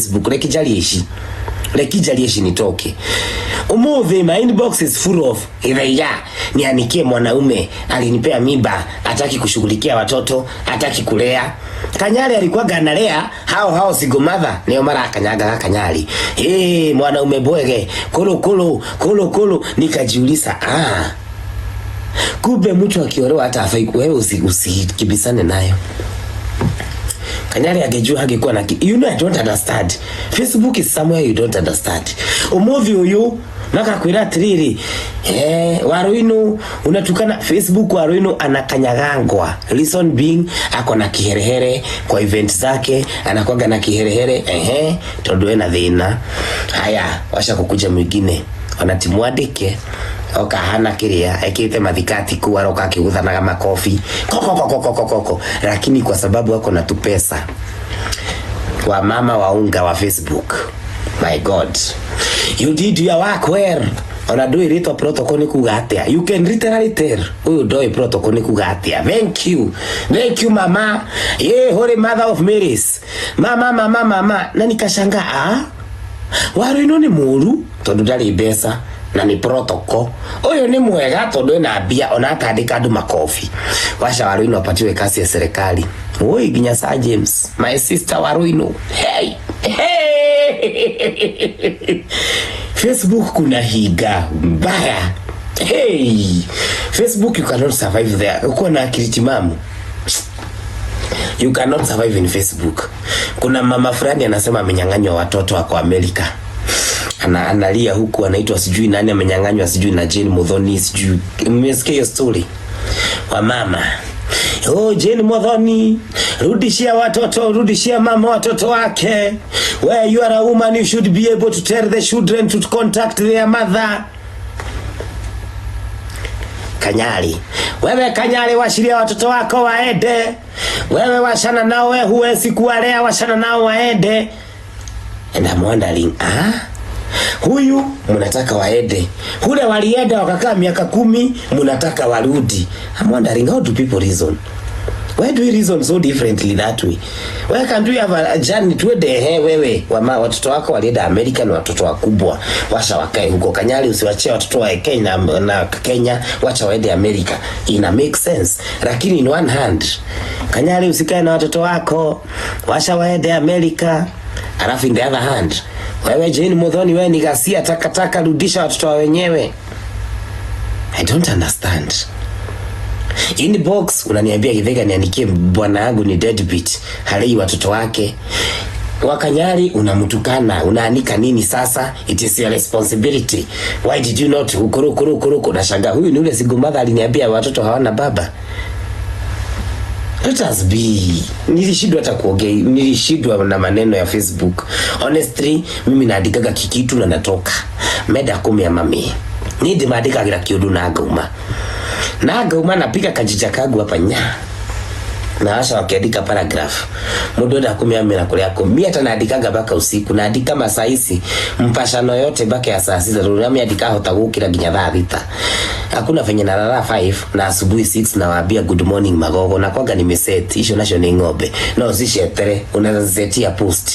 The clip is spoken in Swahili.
Facebook. Reke njarie ici, reke njarie ici nitoke. Umuthi my inbox is full of Githaiga nianikie mwanaume alinipea mimba, hataki kushughulikia watoto, hataki kulea. Kanyari alikuwa analea hao hao single mother, nio marakanyaga Kanyari. Hey, mwanaume bwege kulu kulu kulu kulu. Nikajiuliza, ah, kumbe mtu akiolewa hata afai wewe usikibisane nayo. Kanyari angejua hangekuwa na you know, I don't understand. Facebook is somewhere you don't understand. Umuthi uyu makakwira atiriri, eh, Waruinu unatukana Facebook. Waruinu anakanyagangwa, reason being ako na kiherehere kwa event zake, anakuwaga na kiherehere, ehe, tondu ena thina. Haya, washa kukuja mwingine ona ti mwandike oka hana kiria ekite mathikati ku aroka akiguthanaga makofi koko koko koko koko, lakini kwa sababu ako na tupesa wa mama wa unga wa Facebook, my God, you did your work well. Ona ndũĩ rĩtwa protocol nĩ kuga atĩa. You can literally tell ũyũ ndoĩ protocol nĩ kuga atĩa. Thank you, thank you, mama. Ye holy mother of Marys, mama, mama, mama. Na nikashanga, ah, Waruinu nĩ mũru tondũ ndarĩ mbeca na nĩ protocol, ũyũ nĩ mwega tondũ ena mbia ona atandĩka andũ makobi. Wacha Waruinu apatiwe kazi ya serikali. Oi, nginya Sir James, my sister Waruinu, hey, hey. Facebook kuna higa mbaya. Hey, Facebook, you cannot survive there uko na akili timamu. You cannot survive in Facebook. Kuna mama fulani anasema amenyang'anywa watoto wako Amerika. Analia huku anaitwa sijui nani, amenyang'anywa sijui na Jane Muthoni sijui. Mmesikia hiyo story? Wa mama. Oh, Jane Muthoni, rudishia watoto, rudishia mama watoto wake. Where you are a woman, you should be able to tell the children to contact their mother. Kanyari, wewe Kanyari, washiria watoto wako waende. Wewe washana nao, wewe huwezi kuwalea, washana nao waende. And I'm wondering, ah, huyu mnataka waende, hule walienda wakakaa miaka 10, mnataka warudi. I'm wondering, how do people reason? Why do we reason so differently that way? Why can't we have a journey tuende? He, wewe wama, watoto wako walienda Amerika ni watoto wakubwa, washa wakae huko. Kanyari, usiwachie watoto wa Kenya na Kenya, wacha waende Amerika. Ina make sense. Lakini in one hand, Kanyari, usikae na watoto wako, washa waende Amerika. Alafu in the other hand, wewe Jane Muthoni, wewe ni ghasia takataka, rudisha watoto wa wenyewe. I don't understand. Inbox unaniambia, Githaiga, niandikie bwana yangu ni deadbeat, halei watoto wake. Wakanyari unamtukana, unaanika nini sasa? It is your responsibility. Why did you not ukurukurukuruku? Nashangaa huyu ni ule single mother aliniambia watoto hawana baba. Let us be. Nilishindwa hata kuongea, nilishindwa na maneno ya Facebook. Honestly, mimi naandikaga kikitu na natoka. Meda 10 ya mami. Ni ndimandikagira kiundu na ngauma. Na ngauma napiga kajija kangu hapa nya. Na washa wakiandika paragraph. Mundu enda 10 ya kuria 10. Mimi hata naandikaga mpaka usiku, naandika masaa ici mpashano yote mpaka ya saa 6, tondu nami andika hota gukira nginya thaa 6. Hakuna venye nalala 5 na asubuhi 6 nawaambia good morning magogo na kwanga nimeset icio nacio ni ng'ombe no zicetere, unaweza zisetia post.